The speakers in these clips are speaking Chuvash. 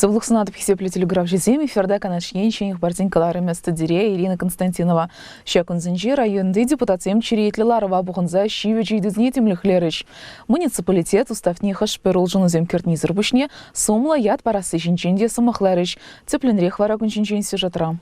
Сывлӑх сунатӑп хисеплӗ телеграфҫӑсем. Эфирта Канаш ен ҫӗнӗ хыпарсен кӑларӑмӗ студире Ирина Константинова. Ҫак кунсенче районти депутатсем черетлӗ ларӑва пухӑнса ҫивӗч ыйтусене тимлӗхлерӗҫ. Муниципалитет уставне хӑш-пӗр улшӑнусем кӗртнисӗр пуҫне сумлӑ ят парасси ҫинчен те сӑмахларӗҫ. Тӗплӗнрех вара кун ҫинчен сюжетра.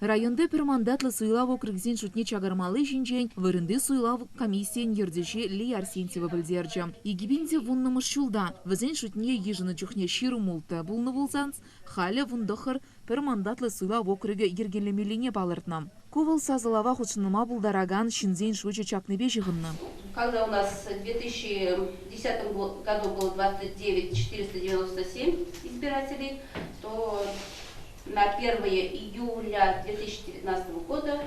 Районти пӗр мандатлӑ суйлав округӗсен шутне чакармалли ҫинчен вырӑнти суйлав комиссийӗн ертӳҫи Лия Арсентьева пӗлтерчӗ. 2010-мӗш ҫулта вӗсен шутне йышӑннӑ чухне 26 пулнӑ пулсан, халӗ 19 пӗр мандатлӑ суйлав округӗ йӗркелемеллине палӑртнӑ. Ку вӑл сасӑлава хутшӑнма пултаракан ҫынсен шучӗ чакнипе ҫыхӑннӑ. Когда у нас в 2010 году было 29 497 избирателей, то на 1 июля 2019 года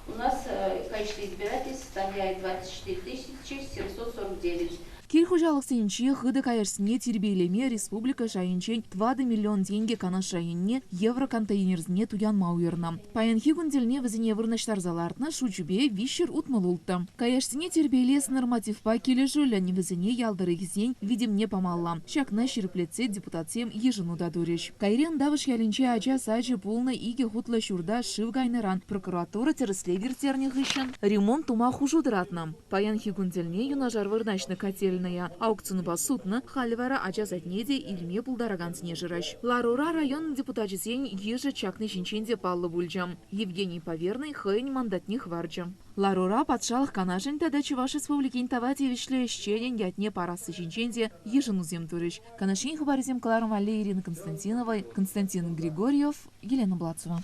у нас количество избирателей составляет 24 749. Кил хуҫалӑхсенчи хытӑ каяшсене тирпейлеме республика шайӗнчен тӑватӑ миллион тенкӗ Канаш районне евроконтейнерсене туянма уйӑрнӑ. Паянхи кун тӗлне вӗсене вырнаҫтарса лартнӑ шучӗпе 366. Каяшсене тирпейлес нормативпа килӗшӳллӗн вӗсене ял тӑрӑхӗсен витӗмне памалла. Ҫакна ҫирӗплетсе депутатсем йышӑну та турӗҫ. Кайран Тавӑш ялӗнче ача сачӗ пулнӑ икӗ хутлӑ ҫурта шыв кайнӑран прокуратура тӗрӗслев ирттернӗ хыҫҫӑн ремонт тума хушу тӑратнӑ. Паянхи кун тӗлне юнашар вырнаҫнӑ котельнӑя аукционпа сутнӑ, халӗ вара ача садне те илме пултаракансене шыраҫ. Ларура район депутачӗсен йышӗ чакни ҫинчен те паллӑ пулчӗ. Евгений Поверный хӑйӗн мандатне хӑварчӗ. Ларура Патшалӑх Канашӗн тата Чӑваш Республикин тава тивӗҫлӗ ӗҫченӗн ятне парасси ҫинчен те йышӑнусем турӗҫ. Канаш ен хыпарӗсем кӑларӑм валли Ирина Константинова, Константин Григорьев, Елена Блацева.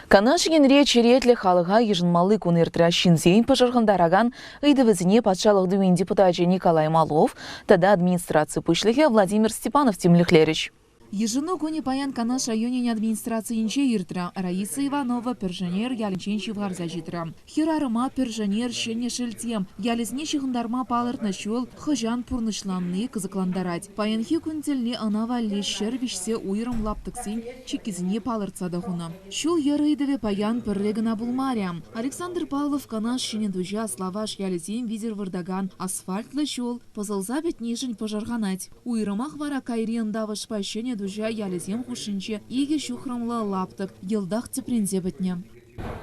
Канаш енре черетлӗ халӑха йышӑнмалли кун иртрӗ. Ҫынсен пӑшӑрхантаракан ыйтӑвӗсене Патшалӑх Думин депутачӗ Николай Малов тата администраци пуҫлӑхӗ Владимир Степанов тимлӗхлерӗҫ. Йышӑну кунӗ паян Канаш районӗн администрацийӗнче иртрӗ. Раиса Иванова Пӗршенер ялӗнчен ҫывхарса ҫитрӗ. Хӗрарӑма Пӗршенер Ҫӗнӗ Шелтем ялӗсене ҫыхӑнтарма палӑртнӑ ҫул хӑҫан пурнӑҫланни кӑсӑклантарать. Паянхи кун тӗлне ӑна валли ҫӗр виҫсе уйрӑм лаптӑксен чиккисене палӑртса та хунӑ. Ҫул-йӗр ыйтӑвӗ паян пӗрре кӑна пулмарӗ. Александр Павлов Канаш Ҫӗнӗ Туҫа Славаш ялӗсем витӗр выртакан асфальтлӑ ҫул пӑсӑлса пӗтнишӗн пӑшӑрханать. Уйрӑмах вара Кайри Ӑнтавӑшпа Ҫӗнӗ Туҫа ялӗсем хушшинче икӗ ҫухрӑмлӑ лаптӑк йӑлтах тӗпренсе пӗтнӗ.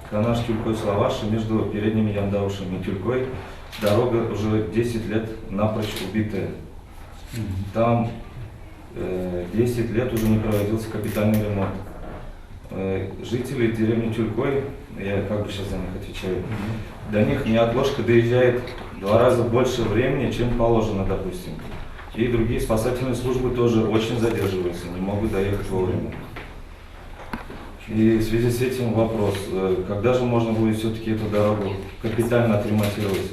Канаш Тюлькой Славаши между передними Яндавышем и Тюлькой дорога уже 10 лет напрочь убитая. Там 10 лет уже не проводился капитальный ремонт. Жители деревни Тюлькой, я как бы сейчас за них отвечаю, до них неотложка доезжает в два раза больше времени, чем положено, допустим. И другие спасательные службы тоже очень задерживаются, не могут доехать вовремя. И в связи с этим вопрос, когда же можно будет все-таки эту дорогу капитально отремонтировать?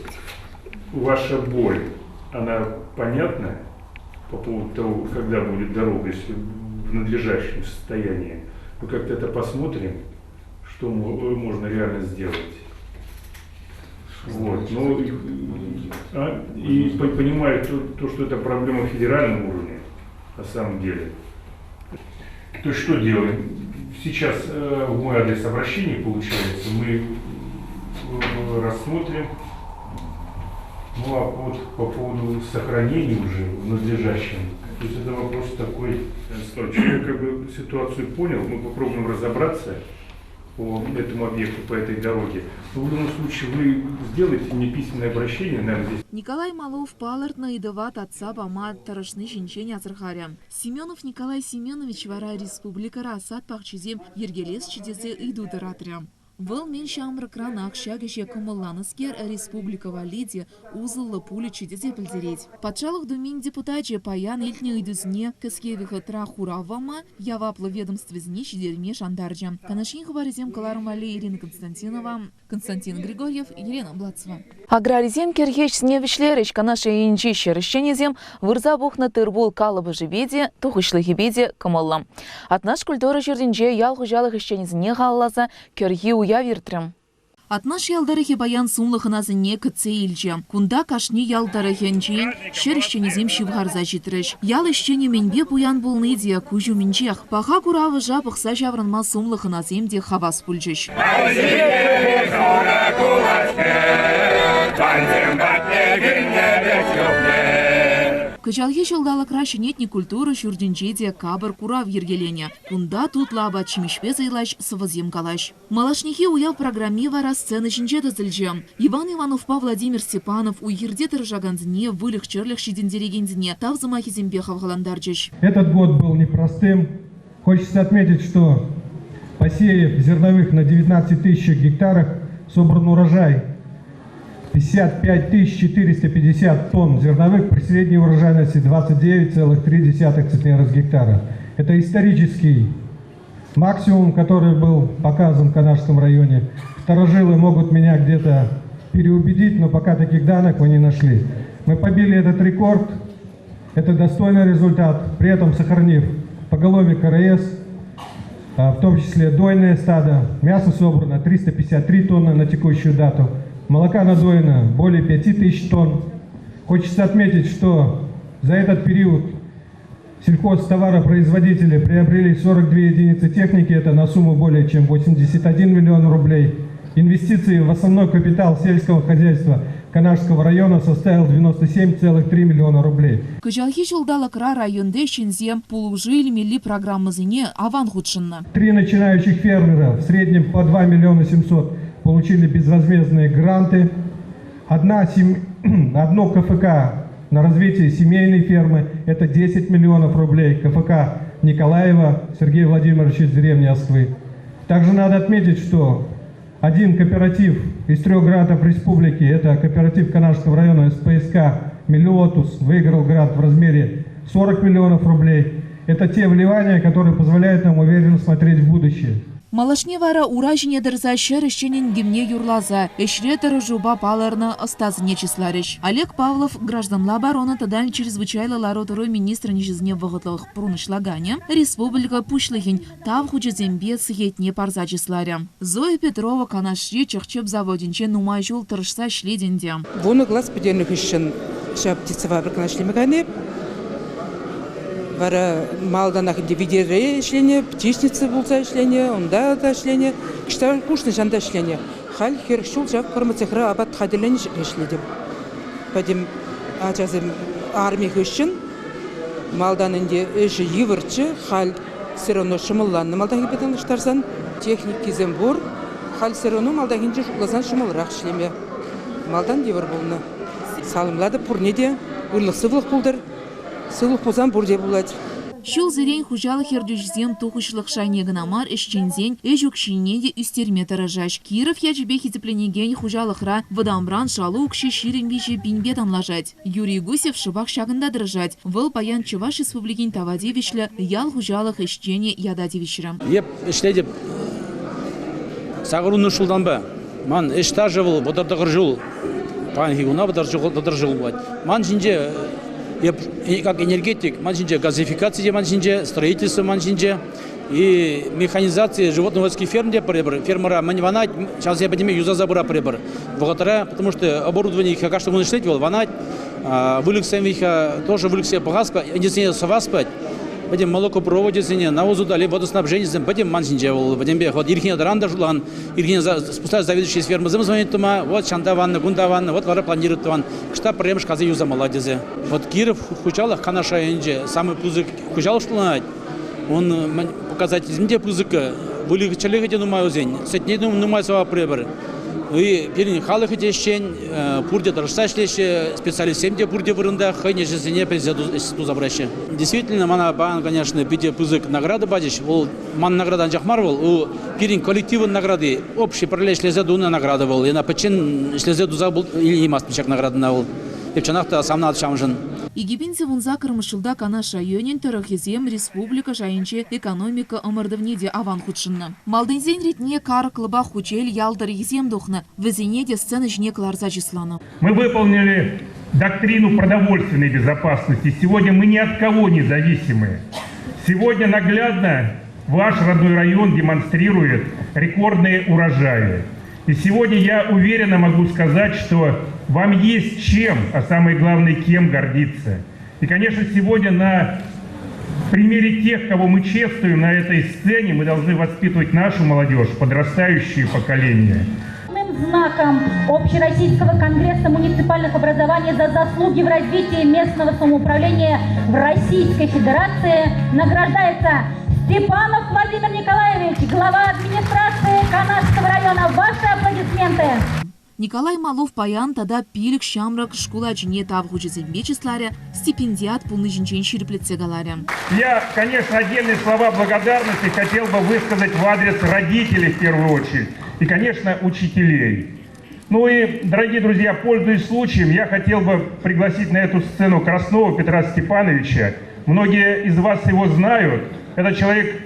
Ваша боль, она понятна по поводу того, когда будет дорога, если в надлежащем состоянии? Мы как-то это посмотрим, что можно реально сделать. Вот. Ну, и понимаю то, что это проблема федерального уровня, на самом деле. То есть что делаем? Сейчас в мой адрес обращение получается, мы рассмотрим. Ну а вот по поводу сохранения уже в надлежащем, то есть это вопрос такой, я как бы ситуацию понял, мы попробуем разобраться по этому объекту, по этой дороге. Но в любом случае вы сделаете мне письменное обращение, наверное, здесь. Николай Малов палӑртнӑ ыйтӑва татса пама тӑрӑшни ҫинчен асӑрхарӗ. Семенов Николай Семенович вара республикӑра сад пахчисем йӗркелесчӗ тесе ыйту тӑратрӗ. Вӑл мӗн ҫамрӑкранах ҫак ӗҫе кӑмӑлланӑскер республика валли те усӑллӑ пулӗччӗ тесе пӗлтерет. Патшалӑх Думин депутачӗ паян илтнӗ ыйтусене кӗске вӑхӑтра хурав пама, яваплӑ ведомствӑсене ҫитерме шантарчӗ. Канаш ен хыпарӗсем кӑларӑм валли Ирина Константинова, Константин Григорьев, Елена Блацева. Аграрисем кӗрхи ӗҫсене вӗҫлерӗҫ. Канаш районӗнчи ҫӗр ӗҫченӗсем вырса пухнӑ тыр-пул калӑпӑшӗпе те, тухӑҫлӑхӗпе те кӑмӑллӑ. Атнаш культура ҫуртӗнче ял хуҫалӑх ӗҫченӗсене халалласа кӗрхи уяв иртрӗ. Атнаш ял тӑрӑхӗ паян сумлӑ хӑнасене кӗтсе илчӗ. Кунта кашни ял тӑрӑхӗнчен ҫӗр ӗҫченӗсем ҫывхарса ҫитрӗҫ. Ял ӗҫченӗ мӗнпе пуян пулни те куҫ умӗнчех. Паха куравӑша пӑхса ҫаврӑнма сумлӑ хӑнасем те хавас пулчӗҫ. Кӑҫалхи ҫулталӑкра ҫӗнетнӗ культура ҫуртӗнче те капӑр курав йӗркеленӗ. Кунта тутлӑ апат-ҫимӗҫпе сӑйлаҫ, сӑвӑсем калаҫ. Малашнехи уяв программи вара сцена ҫинче тӑсӑлчӗ. Иван Ивановпа Владимир Степанов уй-хирте тӑрӑшакансене, выльӑх-чӗрлӗх ҫитӗнтерекенсене тав сӑмахӗсемпе хавхалантарчӗҫ. Этот год был непростым. Хочется отметить, что посеяв зерновых на 19 тысяч гектарах, собран урожай 55 450 тонн зерновых при средней урожайности 29,3 центнера с гектара. Это исторический максимум, который был показан в Канашском районе. Старожилы могут меня где-то переубедить, но пока таких данных мы не нашли. Мы побили этот рекорд, это достойный результат, при этом сохранив поголовье КРС, в том числе дойное стадо. Мясо собрано 353 тонны на текущую дату, молока надоено более 5000 тонн. Хочется отметить, что за этот период сельхозтоваропроизводители приобрели 42 единицы техники, это на сумму более чем 81 миллион рублей. Инвестиции в основной капитал сельского хозяйства Канашского района составил 97,3 миллиона рублей. Кӑҫалхи ҫулталӑкра районти ҫынсем пулӑшу илмелли программӑсене аван хутшӑннӑ. Три начинающих фермера в среднем по 2 миллиона 700 получили безвозмездные гранты. Одна сем... Одно КФК на развитие семейной фермы – это 10 миллионов рублей. КФК Николаева Сергея Владимировича из деревни Осквы. Также надо отметить, что один кооператив из трех грантов республики, это кооператив Канашского района СПСК «Мелиотус», выиграл грант в размере 40 миллионов рублей. Это те вливания, которые позволяют нам уверенно смотреть в будущее. Малашне вара ура ҫине тӑрса ҫӗр ӗҫченӗн гимне юрласа ӗҫре тӑрӑшупа палӑрнӑ ӑстасене чысларӗҫ. Олег Павлов гражданла оборона тата чрезвычайлӑ лару-тӑру министрӗн ӗҫӗсене вӑхӑтлӑх пурнӑҫлаканӗ республика Пуҫлӑхӗн Тав хучӗсемпе сехетне парса чысларӗ. Зоя Петрова Канашри чӑх-чӗп заводӗнче нумай ҫул тӑрӑшса ӗҫлет ӗнтӗ. Вунӑ класс пӗтернӗ хыҫҫӑн ҫав птицефабрикӑна ӗҫлеме кайнӑ эп. Вара малтанах ӗнтӗ витере ӗҫленӗ, птичница пулса ӗҫленӗ, унта та ӗҫленӗ, кӑштах хушнӑ ҫанта ӗҫленӗ. Халь 40 ҫул ҫав кормоцехра апат хатӗрленӗ ҫӗрте ӗҫлетӗп. Пӗтӗм ачасем арми хыҫҫӑн малтан ӗнтӗ ӗҫӗ йывӑрччӗ, халь все равно ҫӑмӑлланнӑ малтанхипе танлаштарсан. Техникисем пур. Халь все равно малтанхинче шутласан ҫӑмӑлрах ӗҫлеме. Малтан йывӑр пулнӑ. Саламлатӑп пурне те. Ырлӑх-сывлӑх пултӑр. Сывлӑх пулсан пурте пулать. Ҫулсерен хуҫалӑх ертӳҫисем тухӑҫлӑх шайне кӑна мар, ӗҫченсен ӗҫ укҫине те ӳстерме тӑрӑшаҫ. Киров ячӗпе хисепленекен хуҫалӑхра вӑтамран шалу укҫи 23 пинпе танлашать. Юрий Гусев шӑпах ҫакӑнта тӑрӑшать. Вӑл паян Чӑваш Республикин тава тивӗҫлӗ ял хуҫалӑх ӗҫченӗ ята тивӗҫрӗ. Эп ӗҫлетӗп сакӑрвуннӑ ҫултанпа. Ман ӗҫ стажӗ вӑл 39 ҫул. Паянхи куна 39 ҫул пулать. Ман ҫинче эп как энергетик, ман ҫинче газификаци те ман ҫинче, строительство ман ҫинче и механизация животноводческий ферм те пӗр фермӑра мӗн ванать, ҫавсене пӗтӗмпе юсаса пыратпӑр эпир вӑхӑтра, потому что оборудование их каждый кун ӗҫлет вӑл, ванать, выльӑхсем их тоже выльӑхсене пӑхас, ӗнесене сӑвас пать, пӗтӗм молокопроводӗсене, навозудали, водоснабжениесем пӗтӗм ман ҫинче вӑл пӗтӗмпех. Вот ирхине тӑран та шутлан, ирхине спускать заведующий фермӑсем звонит тума, вот ҫанта ваннӑ, кунта ваннӑ, вот вара планирует тӑван, кӑштах пӗрремӗш касса юсамалла тесе. Вот Киров хуҫалӑх Канаш районӗнче самый пысӑк хуҫалӑх шутланать. Ун показателӗсем те пысӑк, выльӑх-чӗрлӗхӗ те нумай вӗсен, сӗтне те нумай сӑваплӑ эпир. И пирӗн халӑхӗ те ӗҫчен, пурте тӑрӑшса ӗҫлеҫҫӗ, специалистсем те пурте вырӑнта хӑйӗн ӗҫӗсене пӗлсе туса пыраҫҫӗ. Действительно, мана паян, конечно, питӗ пысӑк награда пачӗҫ. Вӑл ман награда анчах мар вӑл, у пирӗн коллективӑн награди, общий пӗрле ӗҫлесе тунӑ награда вӑл. Ӑна пӗччен ӗҫлесе туса илеймастӑн ҫак наградӑна вӑл. Эп чӑнах та савӑнатӑп ҫавӑншӑн. 2018 ҫулта Канаш районӗн тӑрӑхӗсем республика шайӗнче экономика ӑмӑртӑвне те аван хутшӑннӑ. Малтисен ретне Карӑклӑпа Хучел ял тӑрӑхӗсем тухнӑ, вӗсене те сцена ҫине кӑларса чысланӑ. Мы выполнили доктрину продовольственной безопасности. Сегодня мы ни от кого не зависимы. Сегодня наглядно ваш родной район демонстрирует рекордные урожаи. И сегодня я уверенно могу сказать, что вам есть чем, а самое главное, кем гордиться. И, конечно, сегодня на примере тех, кого мы чествуем на этой сцене, мы должны воспитывать нашу молодежь, подрастающее поколение. Знаком Общероссийского конгресса муниципальных образований за заслуги в развитии местного самоуправления в Российской Федерации награждается Степанов Владимир Николаевич, глава администрации Канашского района. Ваши аплодисменты! Николай Малов паян тата пилӗк ҫамрӑк шкул ачине тав хучӗсемпе чысларӗ, стипендиат пулни ҫинчен ҫирӗплетсе каларӗ. Я, конечно, отдельные слова благодарности хотел бы высказать в адрес родителей в первую очередь и, конечно, учителей. Ну и, дорогие друзья, пользуясь случаем, я хотел бы пригласить на эту сцену Краснова Петра Степановича. Многие из вас его знают. Это человек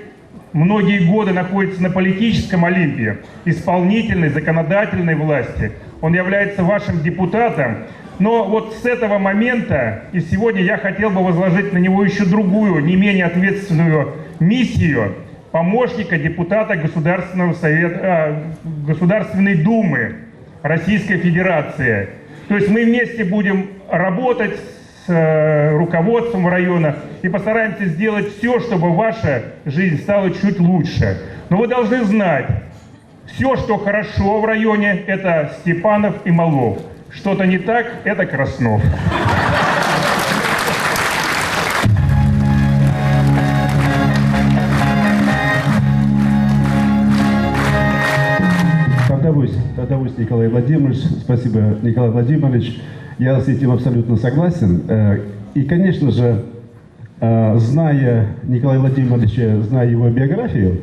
многие годы находится на политическом Олимпе, исполнительной, законодательной власти. Он является вашим депутатом. Но вот с этого момента и сегодня я хотел бы возложить на него еще другую, не менее ответственную миссию помощника депутата Государственного Совета, Государственной Думы Российской Федерации. То есть мы вместе будем работать с руководством района и постараемся сделать все, чтобы ваша жизнь стала чуть лучше. Но вы должны знать, все, что хорошо в районе, это Степанов и Малов. Что-то не так, это Краснов. Тавтапуҫ, тавтапуҫ, Николай Владимирович. Спасибо, Николай Владимирович. Я с этим абсолютно согласен. И, конечно же, зная Николая Владимировича, зная его биографию,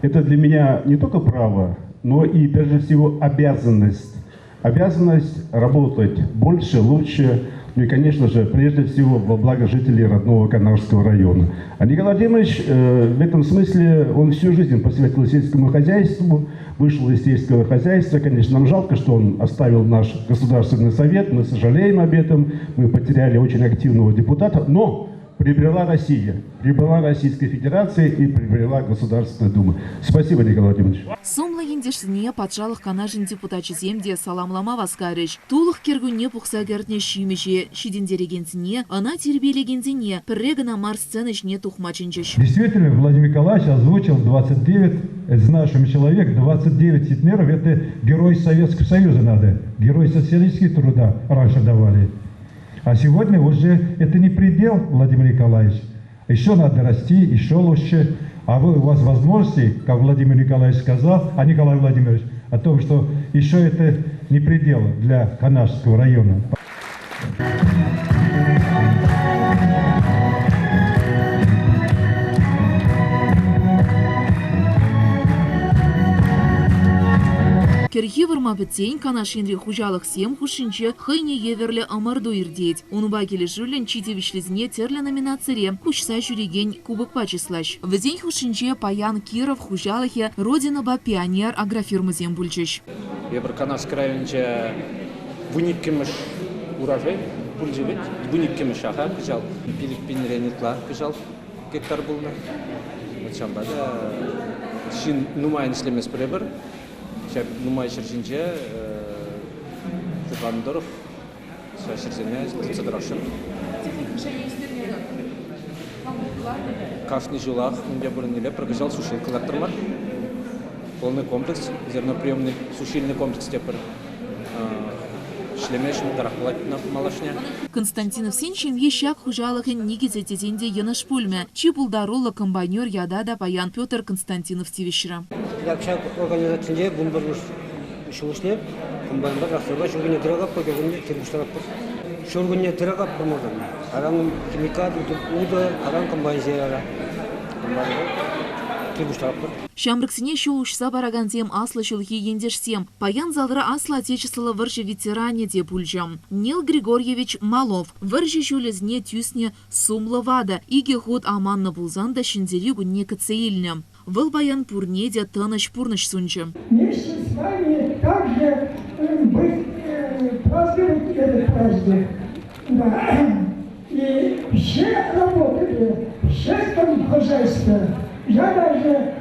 это для меня не только право, но и, прежде всего, обязанность. Обязанность работать больше, лучше, ну и, конечно же, прежде всего, во благо жителей родного Канашского района. А Николай Владимирович в этом смысле, он всю жизнь посвятил сельскому хозяйству, вышел из сельского хозяйства. Конечно, нам жалко, что он оставил наш Государственный совет, мы сожалеем об этом, мы потеряли очень активного депутата, но приобрела Россия, приобрела Российская Федерация и приобрела Государственная Дума. Спасибо, Николай Владимирович. Сумлӑ ентешсене Патшалӑх Канашӗн депутачӗсем те саламлама васкарӗҫ. Тулӑх кӗркунне пухса кӗртнӗ ҫимӗҫе ҫитӗнтерекенсене, ӑна тирпейлекенсене пӗрре кӑна мар сцена ҫине тухма чӗнчӗҫ. Действительно, Владимир Николаевич озвучил 29 значимый человек, 29 центнеров, это герой Советского Союза надо, герой социалистического труда раньше давали. А сегодня уже это не предел, Владимир Николаевич. Еще надо расти, еще лучше. А вы, у вас возможности, как Владимир Николаевич сказал, а Николай Владимирович, о том, что еще это не предел для Канашского района. Кӗрхи вырма пӗтсен Канаш енри хуҫалӑхсем хушшинче хӑйне евӗрлӗ ӑмӑрту иртет. Унпа килӗшӳллӗн чи тивӗҫлисене тӗрлӗ номинацире куҫса ҫӳрекен кубокпа чыслаҫ. Вӗсен хушшинче паян Киров хуҫалӑхӗ, Родинӑпа Пионер агрофирмӑсем пулчӗҫ. Эпир Канашский районӗнче вуниккӗмӗш урожай пулчӗ вӗт. Вуниккӗмӗш аха кӑҫал. 5000-рен ытла кӑҫал гектар пулнӑ. Вот ҫавӑнпа та ҫын нумайӑн ӗҫлеместпӗр эпир. Ҫак нумай ҫӗр ҫинче шутланӑ тӑрӑх ҫав ҫӗрсене тытса тӑрасшӑн. Кашни ҫулах унта пурӑннипе пӗр кӑҫал сушилка лартрӑмӑр. Полный комплекс, зерноприемный сушильный комплекс тепӗр ӗҫлеме ҫӑмӑлтарах пулать малашне. Константиновсен ҫемйи ҫак хуҫалӑхӗн никӗсӗ тесен те йӑнӑш пулмӗ. Чи пултаруллӑ комбайнер ята та паян Петр Константинов тивӗҫрӗ. Ҫак организацинче 11 ҫул ӗҫлеп, комбайнпа тракторпа ҫуркунне тыракаппӑр, кӗркунне тыр пуҫтаратпӑр. Ҫуркунне тыракаппӑр малтан. Аран химикат, утӑ, аран комбайн ара. Комбайнпа тыр пуҫтаратпӑр. Ҫамрӑксене ҫул уҫса паракансем аслӑ ҫулхи ентешсем. Паян залра Аслӑ Отечествӑллӑ вӑрҫӑ ветеранӗ те пулчӗ. Нил Григорьевич Малов вӑрҫӑ ҫулӗсене тӳснӗ сумлӑ ватӑ. Икӗ хут аманнӑ пулсан та Ҫӗнтерӳ кунне кӗтсе илнӗ. Вӑл паян пурне те тӑнӑҫ пурнӑҫ сунчӗ. Вместе с вами также быть, праздновать этот праздник. Да. И все работали в сельском хозяйстве. Я даже,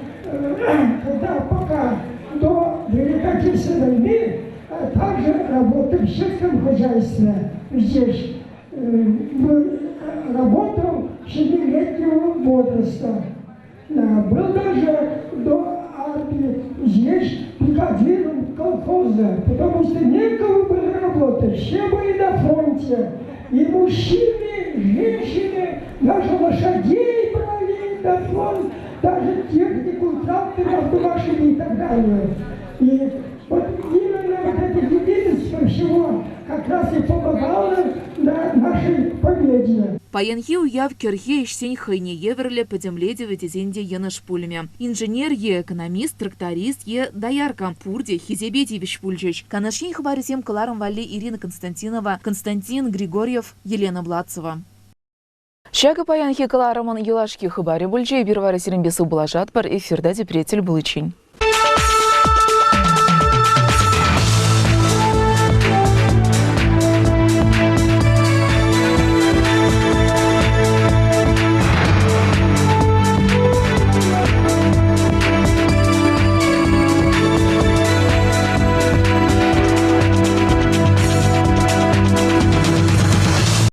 когда пока до Великой Отечественной войны, также работал в сельском хозяйстве здесь. Работал 7-летнего возраста. Был даже до армии здесь бригадиром. колхоза, потому что некому было работать, все были на фронте. И мужчины, и женщины, даже лошадей брали на фронт, даже технику, тракторы, автомашины и так далее. И вот именно вот это единство всего как раз и помогало на нашей победе. Паянхи уяв кӗрхи ӗҫсен хӑйне евӗрлӗ пӗтӗмлетӗвӗ тесен те йӑнӑш пулмӗ. Инженер е экономист, тракторист е доярка пурте хисепе тивӗҫ пулчӗҫ. Канаш Ен хыпарӗсем кӑларӑм валли Ирина Константинова, Константин Григорьев, Елена Владцева. Ҫакӑ паянхи кӑларӑмӑн юлашки хыпарӗ пулчӗ. Эпир вара сирӗнпе сывпуллашатпӑр. Эфирта тепре тӗл пуличчен.